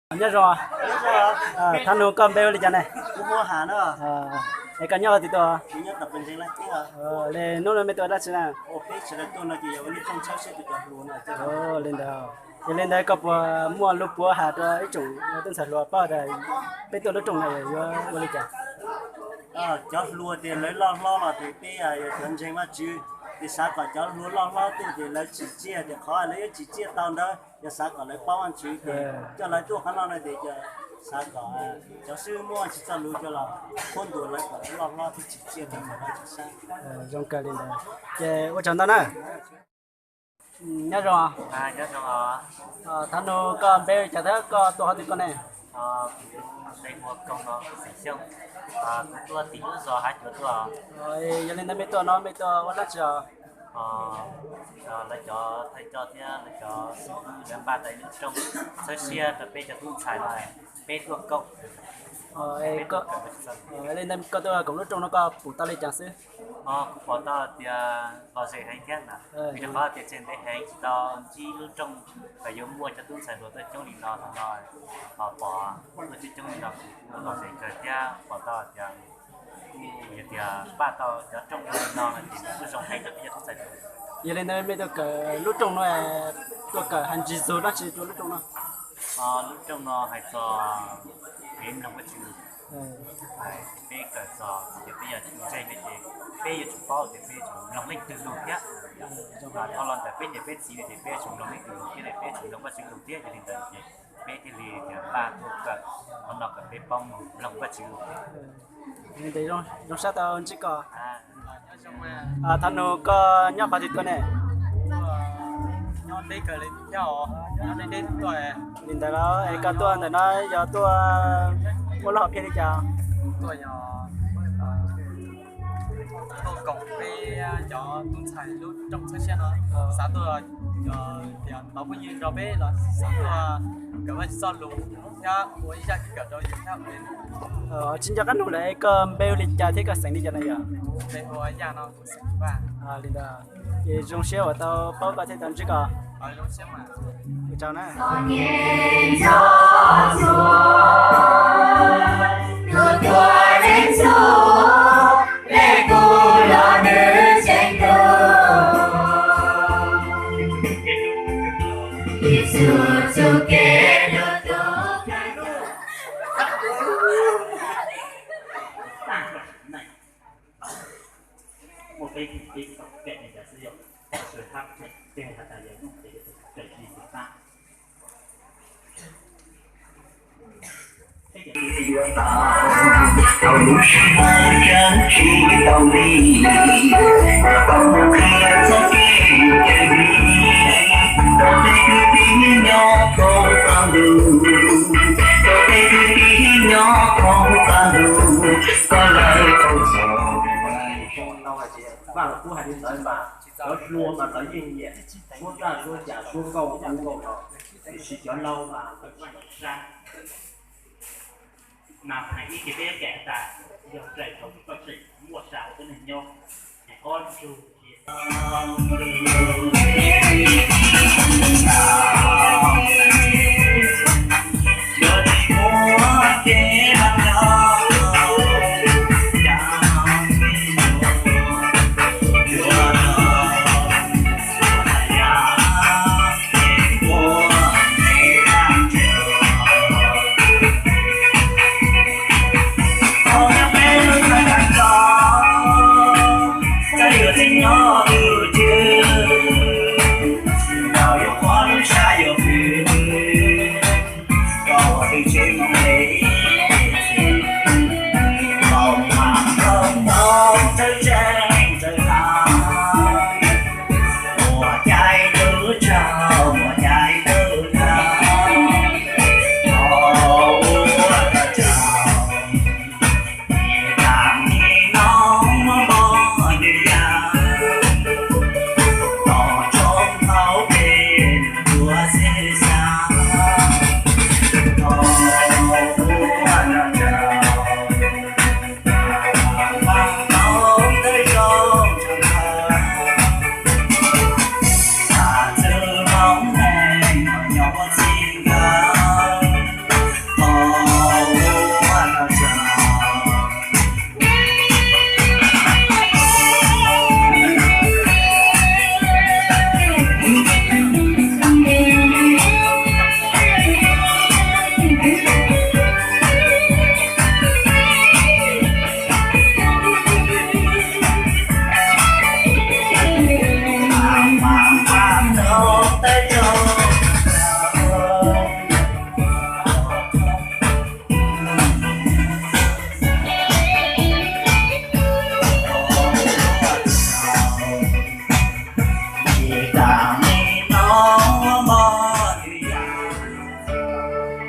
Nyob zoo. Thab nug koj npe hu li cas ne? Es koj nyob qhov twg tuaj? Li hnub no mej tuaj dab tsi na? Li ntawd, yog li ntawd koj puas muaj lus puav has rua ib tsoom tub ntxhais hluas paub tas peb tuaj lub rooj no yuav ua li cas? Cov hluas tias lawv loj hlob los tias peb yog cov ntseeg Vajtswv, ces xav kom cov hluas loj hlob tuaj ces lawv tsim txiaj, tias qhov lawv yuav tsim txiaj tau ntawd yog xav kom lawv paub Vajtswv, ces coj lawv tuaj qhov no no ces xav kom cov xib hwb muab tsis txoj lus coj los qhuab ntuas lawv kom lawv loj hlob thiab tsim txiaj rau Vajtswv sab. Zoo kawg li ntawd, ces ua tsaug ntau na. Nyob zoo. Thab nug koj npe hu li cas thiab koj tuaj qhov twg tuaj ne? Kuv npe hu ua Koog no, xeem Xyooj. Kuv tuaj tim lub zos Hav Cuav tuaj. Yog li ntawd mej tuaj no mej tuaj ua dab tsi os? Lawv cov thawj coj thiab lawv cov xib hwb lawv npaj tau ib lub rooj txhawb siab rau peb cov tub ntxhais no, peb tuaj koom. Li ntawd koj tuaj koom lub rooj no koj pum tau li cas xwb? Kuv pom tau tias lom zem heev thiab na, vim rau qhov tias txhais ntev heev tsis tau ntsib lub rooj uas yuav muaj cov tub ntxhais hluas tuaj coob li no, thaum no ho pom tuaj coob coob li no kuv kuj lom zem kawg thiab pom tau tias kuj yog tias npaj tau cov rooj li no no ces kuj zoo heev rau peb cov tub ntxhais hluas. Yog li ntawd mej tuaj kawm lub rooj no, tuaj kawm hais ntsis zug dab tsi rau lub rooj no? Lub rooj no hais txog kev mloog Vajtswv lus. Peb kawm txog tias peb yog tus ntseeg ne ces peb yuav tsum paub tias peb yuav tsum mloog leej twg lus thiab. Dhau los ntawm peb niam peb txiv no ces peb yuav tsum mloog leej twg lus thiab, peb yuav tsum mloog Vajtswv lus thiab, yog li ntawd ces peb thiaj li tias npaj tuaj kawm qhov no kom peb paub mloog Vajtswv lus. Li ntawd zoo sab tau ntsib koj. Thab nug koj nyob qhov twg tuaj ne? Li ntawd los es koj tuaj ntawm no yog tuaj muaj lub hom phiaj li cas? Tuaj koom peb cov tub ntxhais lub rooj txhawb siab no, xav tuaj tias tos phooj ywg nrog peb los xav tuaj kawm Vajtswv txoj lus thiab ua ib zaj kev kawm rau yus thiab. Tsis nco qab nug lawm, koj npe hu li cas thiab koj xeem li cas no yom? Li ntawd, ces zoo siab uas tau paub koj thiab tau ntsib koj. Ua tsaug na. Vaj Lug Kub hais li ntawd mas cov hluas mas lawv yeej nyiam suab raj suab cam suab nkauj ub nkauj no, tiam sis cov laus mas lawv tsis sab. Mas hais ib ce peb yuav cam tas, yog raws thaum koj tseem muaj sa ua tib neeg nyob, hais ob tug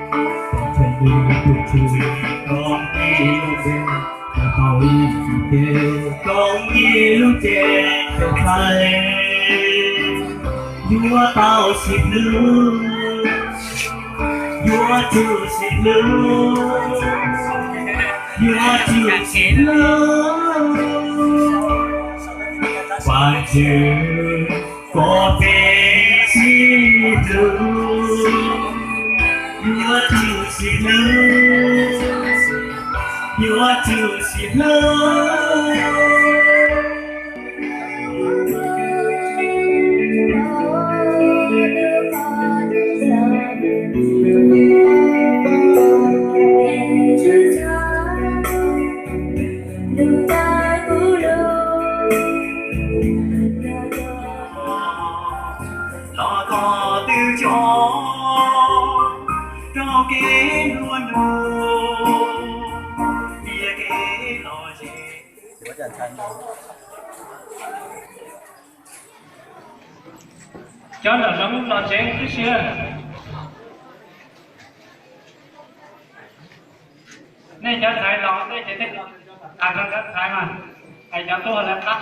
Koj tus tsis koj ib lub npe, koj tau ib lub npe, koj ib lub npe txhais. Yuav tau sib hlub, yuav tsum sib hlub, yuav tsum sib hlub. Vajtswv kom peb sib hlub, yuav tsum sib hlub, yuav tsum sib hlub. Los txog twb tso rau kev nplua nuj, tiaj kev lom zem. Cov nram zoov los tsev tib si. Nej cov ntxhais los nej ces nej los tas rau cov ntxhais mas, es cov tub lawv qab.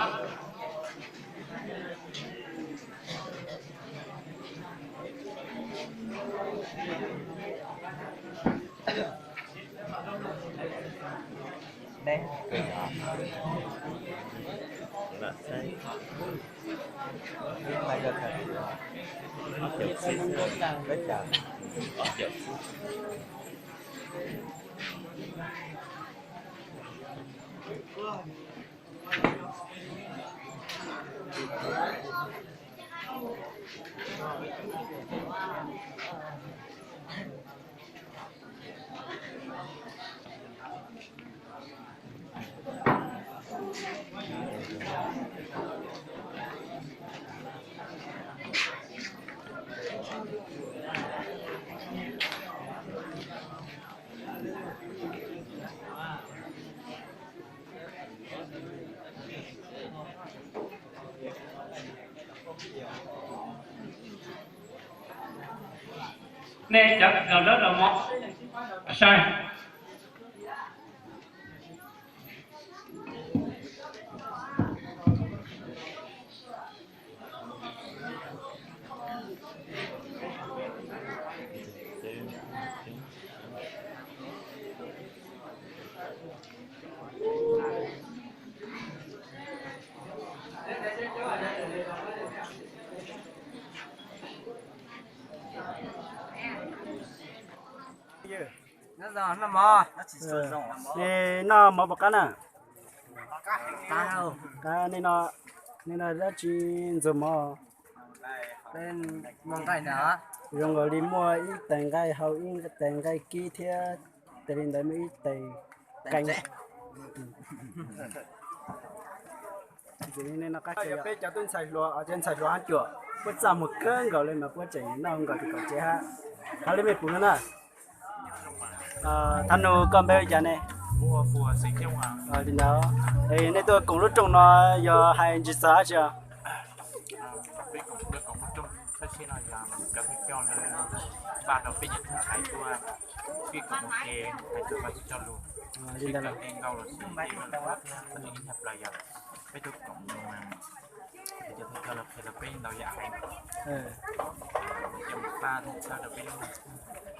Nej cov los lawv los mov sai. Nej noj mov puas qab na? Qab, nej no dab tsi ntxuag mov? Zoo nkaus li muaj ib tais nqaij hau, ib tais nqaij kib thiab, tes li ntawd muaj ib tais keeb. Peb cov tub ntxhais hluas, cov ntxhais hluas hab cuam, puab txaj muag kawg nkaus li mas puab tseem noj nkaus tus kaum tsev hab. Qhov li mej pum no na. Thaj nug, koj npe hu cas ne? Li ntawd, nej tuaj koom lub rooj no yog hais ntsig txog dab tsi os? Li ntawd,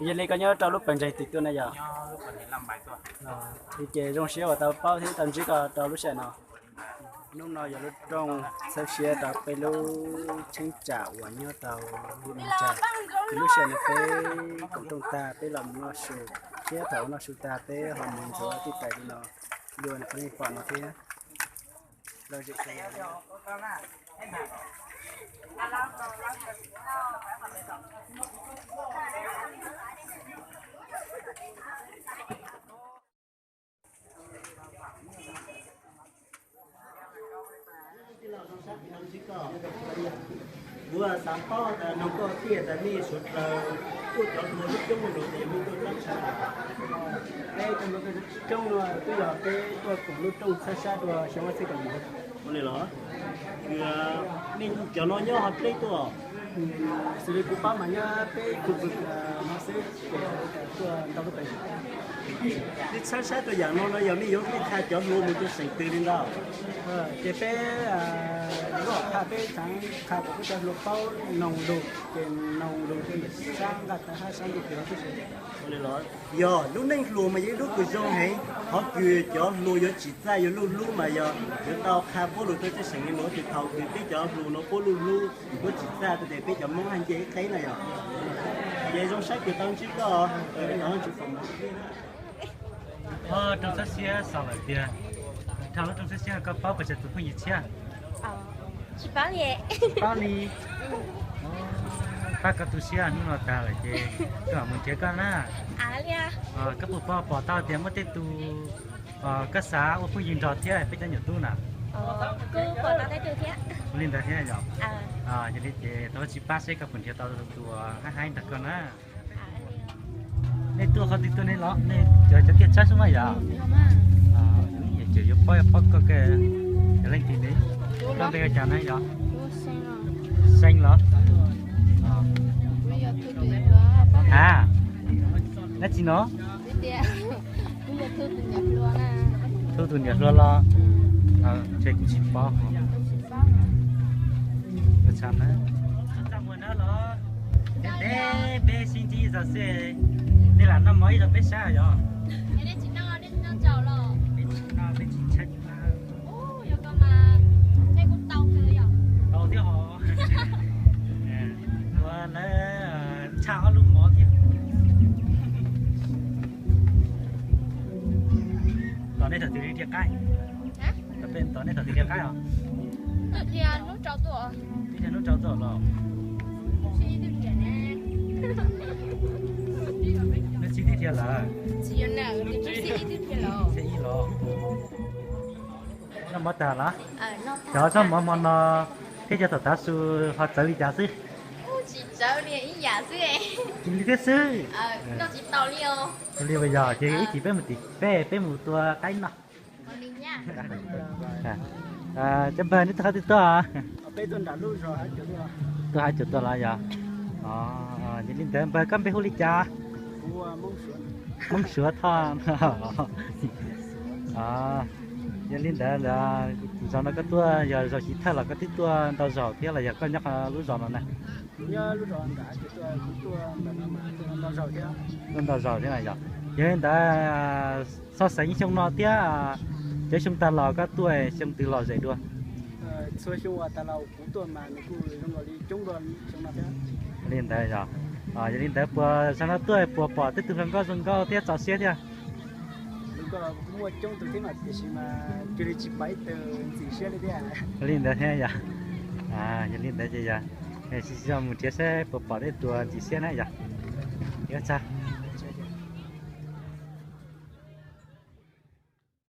yog li koj nyob rau lub pawg ntseeg twg tuaj na yog? Ces zoo siab uas tau paub thiab tau ntsib koj rau lub sij hawm no. Hnub no yog lub rooj txhawb siab rau peb lub cheeb tsam uas nyob rau Vib Ntsas. Lub sij hawm no peb koom rooj tag peb los mus noj su, thiab thaum noj su tag peb ho mus ntxuav tij tais li no, yua nej pom no thiab. Kuv xav paub tas noog koj tiag tas nej suav dlawg tuaj cov hluas coob coob no los yog nej tuaj txhab tshaj? Peb cov hluas coob no twb yog peb tuaj koom lub rooj txhawb sab dua xyoo ob txhiab kaum yim. Ua li los, nej cov no nyob hov dleb tuaj? Xws li kuv paub mas nyob peb khu vực no xwb ces Ntau lub peev xwm. Nej txhawb saib tus yam no no yog nej yuav qhia cov hluas mus rau seem twg li ntawd? Ces peb, lub hom phaj peb tseem qhia kom peb cov hluas paub noog lug, ces noog lug rau ntawm sab nqaj tawv hab sab ntuj plig tib si. Yog lub neej hluas mas yog ib lub kws zoo heev, qhov kws cov hluas yuav tsim txaj yuav luj hlub mas yog yuav tau qha puab lug rau txhua seem li ntawd, ces thaum kws peb cov hluas no puab luj hlub, puab tsim txaj rau ces peb cov Moob haj nce ib qeb no yog. Ces zoo saib kws tau ntsib koj, tau ntsib foom. Rooj txhab xiab xaus lawm tiag, dhau lub rooj txhab xiab koj paub puas tsawg tus phooj ywg tshiab? Tsis paub li. Pab koj tu siab, hnub no tag lawm ces koj mam mus nrhiav koj na. Koj puas pom, pom tau tias muaj tej tus koj xav ua phooj ywg nrog thiab peb cov nyuam tub na? Li ntawd thiab yog? Yog li ces thov tsis pab seb koj puas nrhiav tau tus uas haib haib nrog koj na. Nej tuaj qhov twg tuaj nej los, nej cov, cov tiaj tsawb xwb mas yog? Ces yuav paub, yuav paub koj, koj leej twg ne? Koj npe ua cas na yog? Xeeb los? Ha? Dab tsi no? Thu tus niam hluas los? Ntshe kuv tsis paub. Txaj muag na los, ntev ntev peb sib ntsib zog xwb, nej lam noj mov ib zaug peb saib yog? Peb tsis noj, peb tsis tshaib. Tau thiab hos. Ua lawv tshaj ob lub mov thiab. Tos nej thaum twg li dhia qaib? Tos nej thaum twg dhia qaib os? Twb dhia hnub rau tuaj los. Neb tsis twb dhia lawm? Noj mov tag los? Cov noj mov hmo no thiab cov thaum tav su ho txawv li cas xwb? Tsis li thiab xwb. Li yog ces ib chim peb mus tim peb, peb mus tua qaib noj. Cov npawg, neb tuaj qhov twg tuaj? Tuaj Hav Cuam tuaj los yog? Yog li ntawd npawg, koj npe hu li cas? Hmoob Suav Thoj. Yog li ntawd, zaum no koj tuaj yog zaum xyov thawj los koj twb tuaj ntau zaus thiab los yog koj nyob qhov lub zos no na? Tuaj ntau zaus thiab na yog. Yog li ntawd, xov xeem xyoo no thiab cov xyoo tag los koj tuaj xyoo twg lom zem dua? Li ntawd yog, yog li ntawd puas, xyoo no tuaj puas pom tej tug hluas nkauj zoo nkauj thiab txaus siab thiab? Li ntawd thiab yog, yog li ntawd ces yog, sim mus nrhiav seb puas pom tej tus ntxim siab na yog.